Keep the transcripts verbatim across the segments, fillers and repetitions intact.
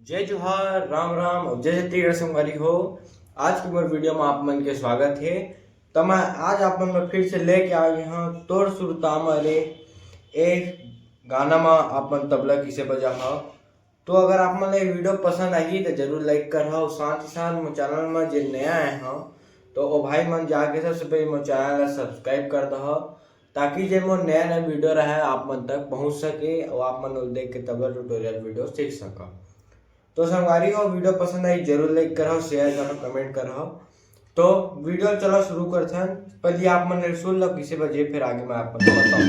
जय जोहार, राम राम और जय छत्तीसगढ़ संगवारी हो। आज के मोर वीडियो में आप मन के स्वागत हे। त मैं आज आप मन बर फिर से लेके आ गे हंव तोर सुरता म रे, ए गाना म आप मन तबला कइसे बजाहव। तो अगर आप मन ला ये वीडियो पसंद आही त जरूर लाइक करहव, साथ ही साथ मोर चैनल म जे नया आए हव तो ओ भाई मन जाके सबसे पहले मोर चैनल ला सब्सक्राइब कर दहव, ताकि जे मोर नया नया वीडियो रहे आप मन तक पहुंच सके और आप मन ओला देख के तबला ट्यूटोरियल वीडियो सीख सकव। तो संगवारी हो, वीडियो पसंद आही जरूर लाइक करहव, शेयर करहव, कमेंट करहव। तो वीडियो चलो शुरू करथन। पहले आप मन सुर लो कइसे बजे, फिर आगे मैं आप मन बताऊं।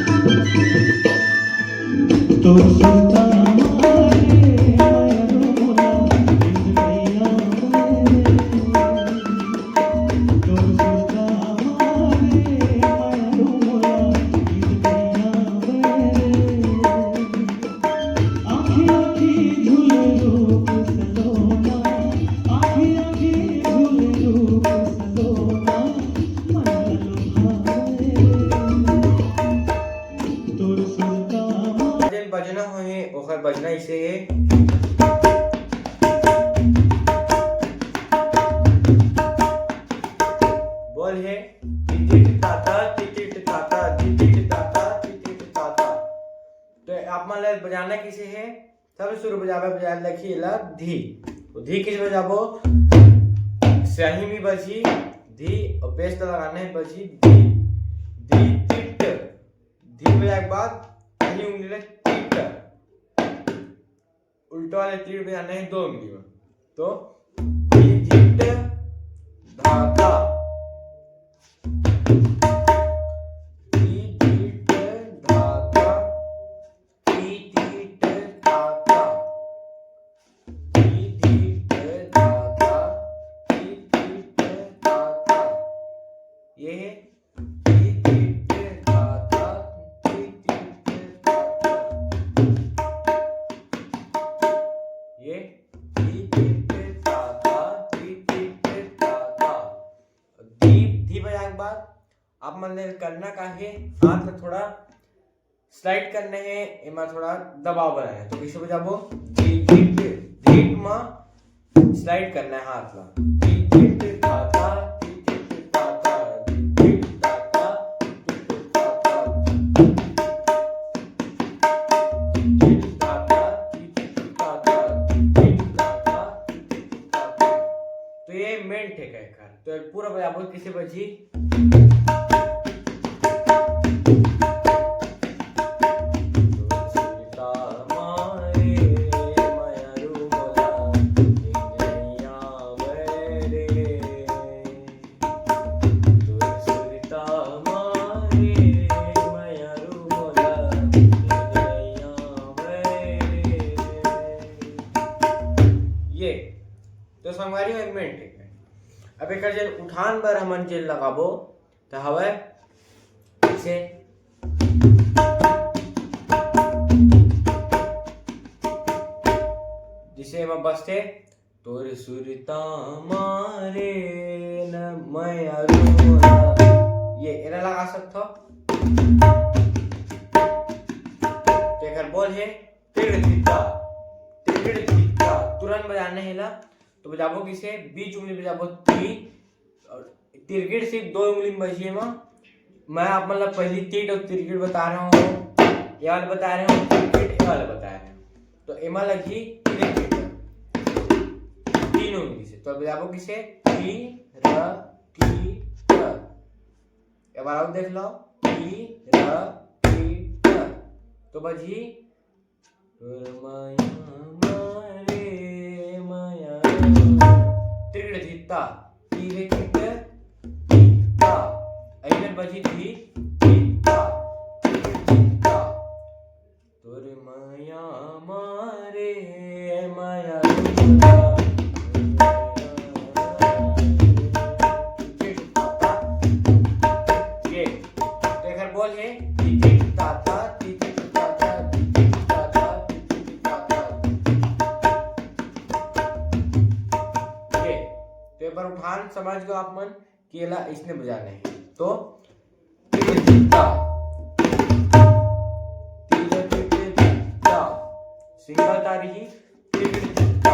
जेन बजना होही ओकर बजना इसे हे। बोल हे, टिटिट ताता, टिटिट ताता, टिटिट ताता, टिटिट ताता। तो आप मन ला बजाना किसे हे? सबले शुरू बजावे, बजाए लखी एला धी। तो धी किसे बजाबो? सही में बजी धी और बेस लगाना है बजी धी। धी टिट। धी बजाए के बाद पहली उंगली ले टिट। उल्टा वाले तीर बजाना है दो उंगली में। तो धी धिट धाता। धी धिट धाता। धी धिट धाता। धी धिट धाता। धी धिट धाता। ये है धी धिट धाता। धी धिट धाता। ये धी धिट धाता। धी धिट धाता। धी, धी बजाए के बाद आप मन ले करना का हे, हाथ ला थोड़ा स्लाइड करना हे, एमा थोड़ा दबाव बनाना हे। तो कइसे बजाबो? धी धिट, धिट मा स्लाइड करना हे हाथ ला। धी धिट धाता, धी धिट धाता, धी धिट धाता, धी धिट धाता। धी धिट धाता, धी धिट धाता, धी धिट धाता, धी धिट धाता। तो ये मेन ठेका है। तो पूरा बजाबो किसे बजी? ये तो संगवारी हो, एक मिनट, ठीक है। अब एकर जेन उठान बर हमन जेन लगाबो, त हवय जइसे, जइसे एमा बसथे, तोर सुरता मारे न मयारू मोला। ये एला लगा सकथव। तेकर बोल हे, तिरगिड़ धित्ता, तिरगिड़ धित्ता। तुरंत बजाना हे एला। तो बजाबो किसे? बीच उंगली बजाबो ती, और तिरगिड़ सिर्फ दो उंगली में बजी हे। मैं आप मन ला पहली तीट और तिरगिड़ बता रहा हूँ, ये वाला बता रहा हूँ तिरगिड़, ये वाला बता रहा हूँ। तो एमा लगही तिरगिड़ तीन उंगली से। तो बजाबो किसे? ती, र, ती, र। एक बार और देख लो, ती, र, ती, र। तो बजी तोर मया मारे मया। तिरगिड़ धित्ता, तिरगिड़ धित्ता। अइसन बजी धी धित्ता, तिरगिड़ धित्ता। तोर मया मारे मया। ये। तो एकर बोल हे, टिटिट ताता, टिटिट ताता, टिटिट ताता, टिटिट ताता। ये। तो एक बार उठान समझ गए आप मन कि एला इसने बजाना है। तो टिटिट ता, टिटिट ता, सिंगल तारी ही, टिटिट ता।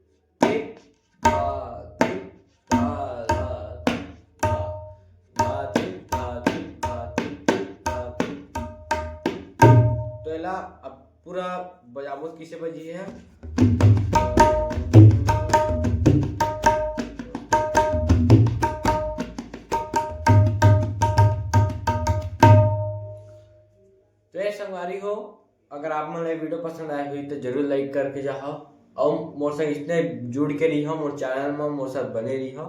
टिक, धा, धिक, धा, धा, धिक, धा। धा, धिक, धा, धिक, धा, धिक, धा, धिक। तो एला अब पूरा बजाबो, किसे बजी है। तो ये संगवारी हो, अगर आप मन ला ये वीडियो पसंद आए हुई तो जरूर लाइक करके जाओ, और मोर संग इसने जुड़ के रहियो, मोर चैनल में मोर साथ बने रहियो।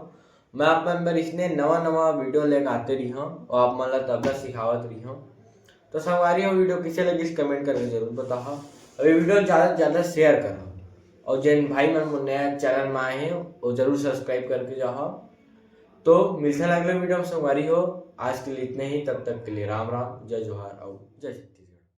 मैं आप मन बर इसने नवा नवा वीडियो लेके आते रहियो और आप मन ला तबला सिखावत रहियो। तो संगवारी हो, वीडियो किसे लगिस कमेंट करके जरूर बताओ, और ये वीडियो ज़्यादा से ज़्यादा शेयर करो, और जिन भाई मन मोर नया चैनल में आए हैं वो जरूर सब्सक्राइब करके जाओ। तो मिलते हैं अगले वीडियो में संगवारी हो, आज के लिए इतने ही, तब तक के लिए राम राम, जय जोहार और जय श्री